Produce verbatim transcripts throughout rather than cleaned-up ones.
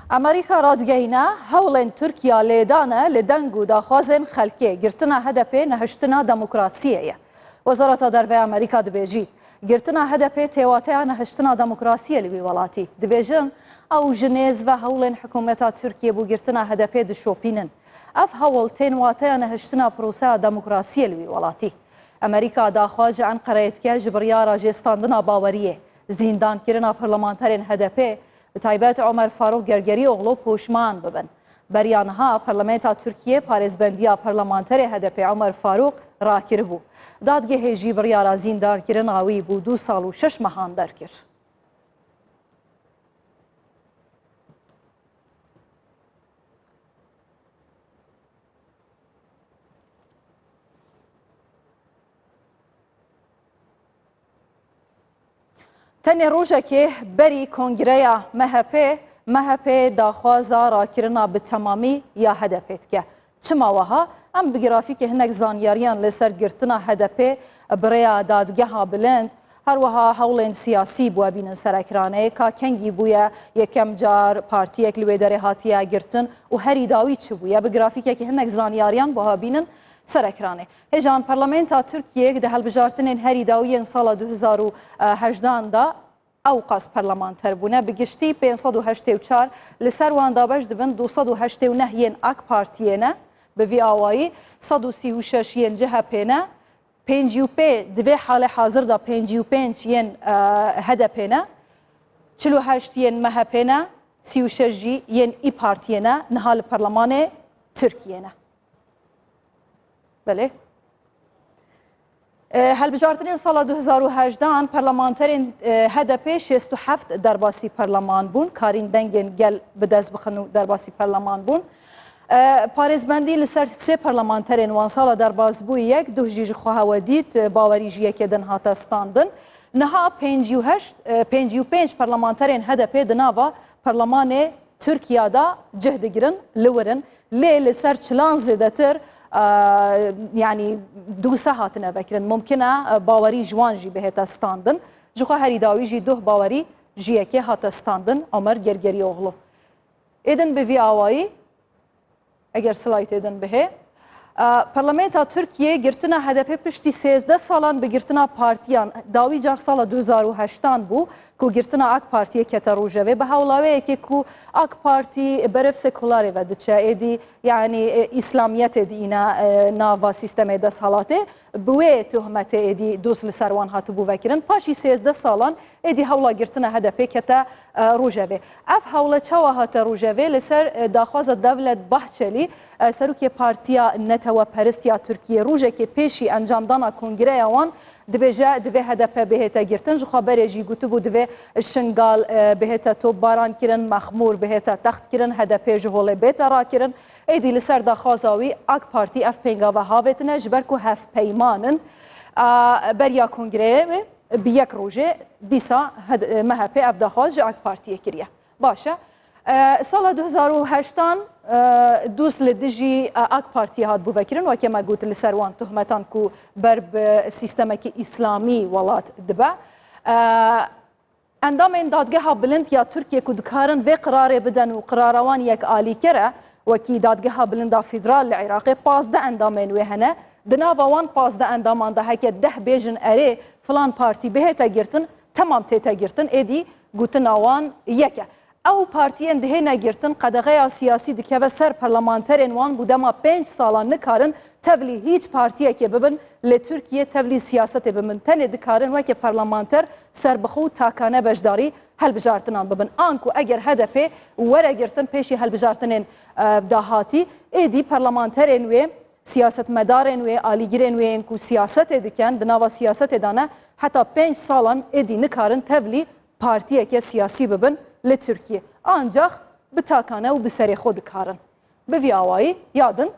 Amerîka radigehîne, hewlên Tirkiya lê dane li deng û daxwazên xelkê, girtina H D P nehiştina demokrasiyê ye. Wezareta Derve ya Amerîka dibêjît, girtina H D P tê wateya nehiştina demokrasiyê li wî welatî. Dibêjin, ew ji nêz ve hewlên hikûmeta Tirkiyê bo girtina H D P dişopînin. Ev hewl tên wateya nehiştina proseya demokrasiyê li wî welatî. Amerîka daxwaz ji Enqereyê dike ji biryara jêstandina baweriyê, zîndankirina parlamenterên H D P, bi taybet Omer Farûq Gergerîoglu poşman bibin. Beriya niha Parlamenta Tirkiyê parêzbendiya parlamenterê H D P Omer Farûq rakiribû. Dadgehê jî biryara zîndankirina wî bo du sal û şeş mehan derkir. Tenê rojekê berî kongreya M H P, M H P daxwaza rakirina bi temamî ya H D P dike. Çima wiha? Em bi grafîkê hinek zanyariyan li ser girtina H D P bi rêya Dadgeha Bilind, her wiha hewlên siyasî bi we bînin ser ekranê, ka kengî bûye yekem car partiyek li wê derê hatiye girtin û herî dawî çi bûye, bi grafîkekî hinek zanyariyan bi we bînin ser ekranê. Hêjan Parlamenta Tirkiyê di hilbijartinên herî dawî yên sala du hezar û hejdan de ewqas parlamenter bûne. Bi giştî pênc sed û heştê û çar, li ser wan dabeş dibin du sed û heştê û neh yên AK Partiyê ne, bi vî awayî sed û sî û şeş yên C H P ne, pêncî û pê, di vê halê hazir de pêncî û pênc yên, e, H D P ne, çil û heşt yên M H P ne, sî û şeş jî yên İYİ Partiyê ne, niha li Perlemanê Tirkiyê ne. Belê. E, helbijartinên sala du hezar û hejdehan, parlamenterên, e, H D P şêst û heft derbasî perleman bûn, karîn dengên gel bi dest bixin û derbasî perleman bûn. E, parêzbendî li ser sê parlamenterên wan sala derbasbûyî yek, duh jî ji xwe hewe dît, e, bawerî ji yekê din hate standin. Niha pêncî û heşt, e, pêncî û pênc parlamenterên H D P di nava perlemanê Tirkiya de cih digirin, li wir in. Lê li ser çilan zêdetir, e, yanî dûse hatine vekirin. Mumkin e, e, bawerî ji wan jî bihête standin. Ji xwe herî dawî jî duh bawerî ji yekê hate standin, Omer Gergerîoglu. Êdin bi vî awayî, eger slaytê din bihê. E, Parlamenta Tirkiyê girtina H D P piştî sêzdeh salan bi girtina partiyan, dawî car sala du hezar û heştan bû ku girtina AK Partiyê kete rojevê. Bi hewlaweyekê ku AK Partî berev sekularê ve diçe, êdî, yanî, e, îslamiyetê diîne, e, nava sîstemê desthilatê. Bi wê tohmetê êdî doz li ser wan hatibû vekirin. Paşî sêzdeh salan êdî hewla girtina H D P kete, e, rojevê. Ev hewle çawa hate rojevê? Li ser, e, daxwaza Devlet Bahçelî, e, serokê Partiya Neteweperist ya Tirkiyê, rojekê pêşî encamdana kongreya wan dibêje, divê H D P bihête girtin. Ji xwe berê jî gotibû, divê Şingal, e, bihête topbaran kirin, Mexmûr bihête text kirin, H D P ji holê bête rakirin. Êdî li ser daxwaza wî AK Partî ev pêngava havêtine, ji ber ku hevpeyman in. A, beriya kongreyê wê bi yek rojê dîsa H D, M H P ev daxwaz ji AK Partiyê kiriye. Baş e. E, sala du hezar û heştan, e, dûz li dijî, e, AK Partiyê hat bûvekirin, weke me got, li ser wan tohmetan ku ber bi sîstemekî îslamî welat dibe. E, Endamên Dadgeha Bilind ya Tirkiyê ku dikarin vê qirarê bidin û qirara wan yekalîker e, wekî Dadgeha Bilind a Federal li Iraqê, pazdeh endamên wê hene. Di nava wan pazdeh endaman de heke deh bêjin erê filan partî bihête girtin, temam tête girtin, êdî gotina wan yek e. Ew partiyên dihêne girtin, qedexeya siyasî dikeve ser parlamenterên wan, bo dema pênc salan nikarin tevlî hîç partiyekê bibin, li Tirkiyê tevlî siyasetê bibin. Tenê dikarin weke parlamenter serbixwe û takane beşdarî helbijartinan bibin. Anku eger H D P were girtin pêşî helbijartinên, e, dahatî, êdî parlamenterên wê, siyasetmedarên wê, alîgirên wê yên ku siyasetê dikin, di nava siyasetê de ne, heta pênc salan êdî nikarin tevlî partiyeke siyasî bibin li Tirkiyê. Ancax bi takane û bi serê xwe dikarin. Bi vî awayî, ya din,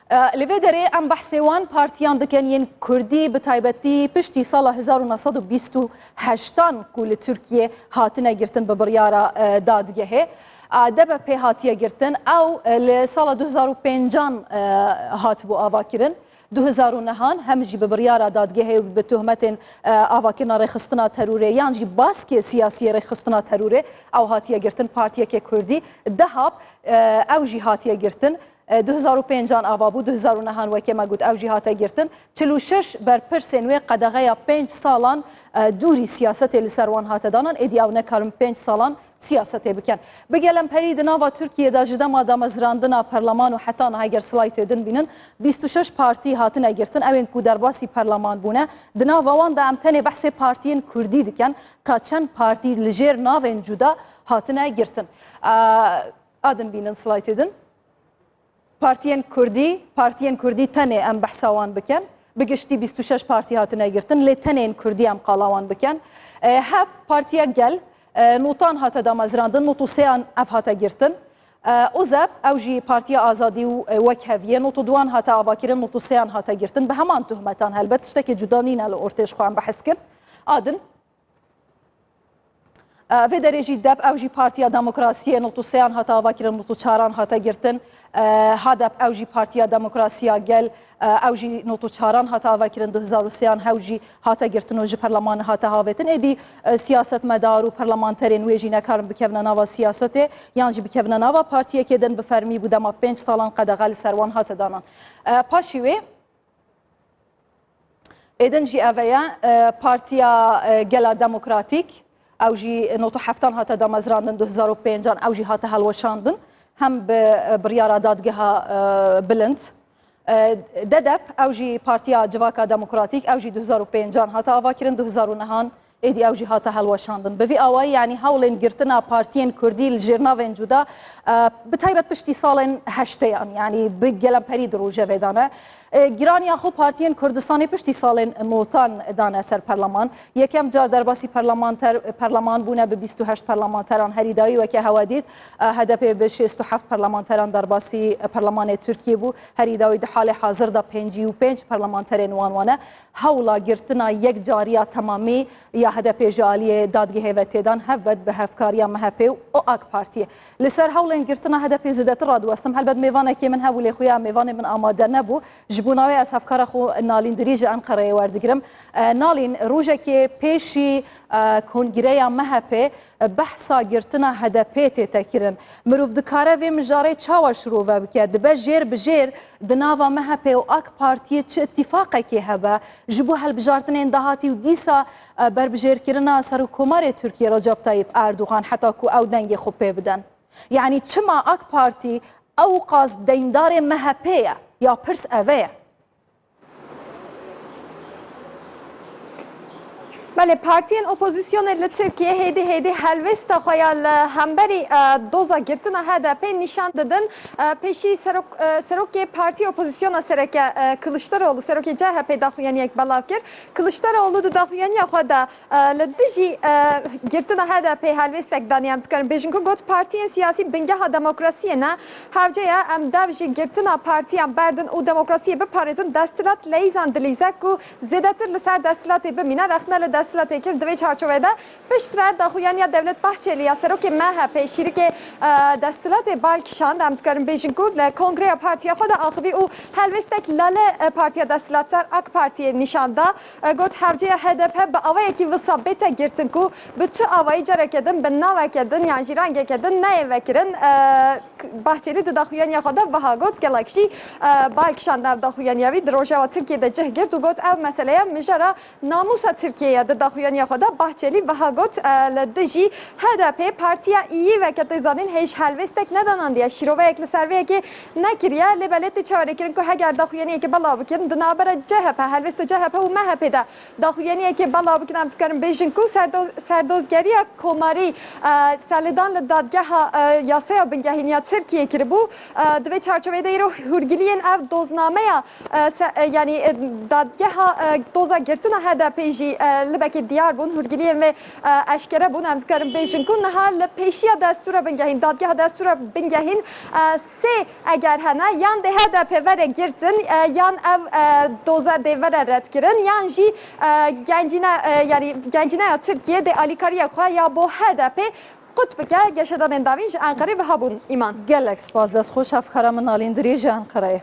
e, li vê derê em behsê wan partiyan dikin yên kurdî, bi taybetî piştî sala hezar û neh sed û bîst û heştan ku li Tirkiyê hatine girtin bi biryara, e, dadgehê. E, D B P hatiye girtin. Ew, e, li sala du hezar û pêncan, e, hatibû avakirin. Du hezar û nehan hem jî bi biryara dadgehê û bi tohmetên, e, avakirina rêxistina terorê yan jî baskê siyasî yê rêxistina terorê ew hatiye girtin, partiyeke kurdî. Dehab, e, ew jî hatiye girtin. E, du hezar û pêncan ava bû, du hezar û nehan weke me got ew jî hate girtin. Çil û şeş berpirsên wê qedexeya pênc salan, e, dûrî siyasetê li ser wan hate danan, êdî ew nekarin pênc salan siyasetê bikin. Bi gelemperî di nava Tirkiyê de ji dema damezrandina perleman û heta niha, eger slaytê din bînin, bîst û şeş partî hatine girtin. Ew ên ku derbasî perleman bûne, di nava wan de em tenê behsê partiyên kurdî dikin, ka çend partî li jêr navên cuda hatine girtin. A, a din bînin, slaytê din. Partiyên kurdî, partiyên kurdî tenê em behsa wan bikin. Bi giştî bîst û şeş partî hatine girtin, lê tenê yên kurdî em qala wan bikin. E, hep Partiya Gel, e, notan hate damezrandin, nod û sêyan ev hate girtin. E, OZEP, ew jî Partiya Azadî û, e, Wekheviyê, nod û duan hate avakirin, nod û sêyan hate girtin. Bi heman tohmetan helbet, tiştekê cuda nîne li ortê ji xwe em behs kin. A din. E, vê derê jî DEP, ew jî Partiya Demokrasiyê, nod û sêyan hate avakirin, nod û çaran hate girtin. E, HADEP, ew jî Partiya Demokrasiya Gel, e, ew jî nod û çaran hate avakirin, du hezar û sêyan hew jî hate girtin û ji perlemanê hate havêtin. Êdî, e, siyasetmedar û perlemanterên wê jî nekarin bikevine nava siyasetê yan jî bikevine nava partiyekê din, bi fermî bû dema pênc salan qedexe li ser wan hate danan. E, paşî wê, Êdin jî ev e, e, Partiya, e, Gela Demokratîk, ew jî nod û heftan hate damezrandin, du hezar û pêncan ew jî hate helweşandin, hem bi, e, biryara dadgeha, e, bilind. E, DEDEP, ew jî Partiya Civaka Demokratîk, ew jî du hezar û pêncan hate avakirin, du hezar û nehan êdî ew jî hate helweşandin. Bi vî awayî, yanî hewlên girtina partiyên kurdî li jêr navên cuda, e, bi taybet piştî salên heşteyan, yanî bi gelemperî di rojevê de ne. E, giraniya xwe partiyên Kurdistanê piştî salên notan dane ser perleman. Yekem car derbasî perlemanter, perleman bûne bi bîst û heşt perlemanteran herî dawî weke hewe dît. E, HDP bi şêst û heft perlemanteran derbasî, e, perlemanê Tirkiyê bû. Herî dawî di halê hazir de pêncî û pênc perlemanterên wan wane. Hewla girtina yekcariya temamî ya HDP ji aliyê dadgehê ve tê dan, helbet bi hevkariya MHP û AK Partiyê. Li ser hewlên girtina HDP zêdetir radiwestim. Helbet mêvanekê min hebû, lê xuya mêvanê min amade nebû. Ji bo navê ez hevkara xwe Nalîn Dirî ji Enqereyê werdigirim. E, Nalîn, rojekê pêşî, e, kongreya MHP behsa girtina HDP tête kirin. Mirov dikare vê mijarê çawa şirove bike? Dibe jêr bi jêr di nava MHP û AK Partiyê çi îtîfaqekê hebe? Ji bo hilbijartinên dahatî û dîsa, e, berbijêrkirina Serokkomarê Tirkiyê Recep Tayyip Erdogan, heta ku ew dengê xwe pê bidin? Yanî çima AK Partî ewqas deyndarê MHP ye? Ya pirs ev e ye. Belê, partiyên opozisyonê li Tirkiyê hêdî hêdî helwêsta xwe ya li hemberî, e, doza girtina HDP nîşan didin. E, pêşî serok, e, serokê partiyê opozisyona sereke, e, Kiliçdaroglu, serokê CHP daxuyaniyek belav kir. Kiliçdaroglu di daxuyaniya xwe de, e, li dijî, e, girtina HDP helwêstek danî, em dikarin bêjin ku got, partiyên siyasî bingeha demokrasiyê ne. Hewce ye em dev ji girtina partiyan berdin û demokrasiyê biparêzin. Desthilat leyîzan dilîze ku zêdetir li ser desthilatê bimîne, rexne li desthilatê kir. Di vê çarçoveyê de piştre daxuyaniya Devlet Bahçelî ya serokê MHP, şîrikê, e, desthilatê bal kişand. Em dikarin bêjin ku li kongreya partiya xwe de axivî û helwêstek lale, e, partiya desthilatdar AK Partiyê nîşan da. E, got, hewce ye HDP bi awayekî wisa bête girtin ku bi tu awayî, careke din bi naveke din yan jî rengeke din neyê vekirin. E, Bahçelî di daxuyaniya xwe de wiha got, gelek jî, e, bal kişand ev daxuyaniya wî di Rojava Tirkiyê de cih girt û got, ev meseleya mijara namûsa Tirkiyê ye. Di daxuyaniya xwe de Bahçelî wiha got, e, li dijî HDP partiya iyî veke tê zanîn hêj helwêstek nedanandiye. Şîroveyek li ser vê yekê nekiriye, lê belê tê çaverêkirin ku heger daxuyaniyekê belav bikin, di navbera CHP, helwêsta CHP û MHP de daxuyaniyekê belav bikin, em dikarin bêjin ku serdo-, serdozgeriya komarî, e, serlêdan li dadgeha, e, yasaya bingehîn ya Tirkiyê kiribû. E, di vê çarçoveyê de îro hûrgiliyên ev doznameya, e, se-, e, yanî, e, dadgeha, e, doza girtina HDP jî, e, libekê diyar bûn. Hûrgiliyên vê, e, eşkere bûn. Em dikarin bêjin ku niha li pêşiya destûra bingehîn, dadgeha destûra bingehîn, e, sê eger hene, yan dê HDP vere girtin, e, yan ev, e, doze dê vere redkirin, yan jî, e, gencîne, e, yanî gencîneya Tirkiyê dê alîkariya xwe ya bo HDP qut bike. Geşedanên dawîn ji Enqerê wiha bûn, Îman. Gelek spas, destxweş, hevkara min Nalîn Dirî ji Enqereyê.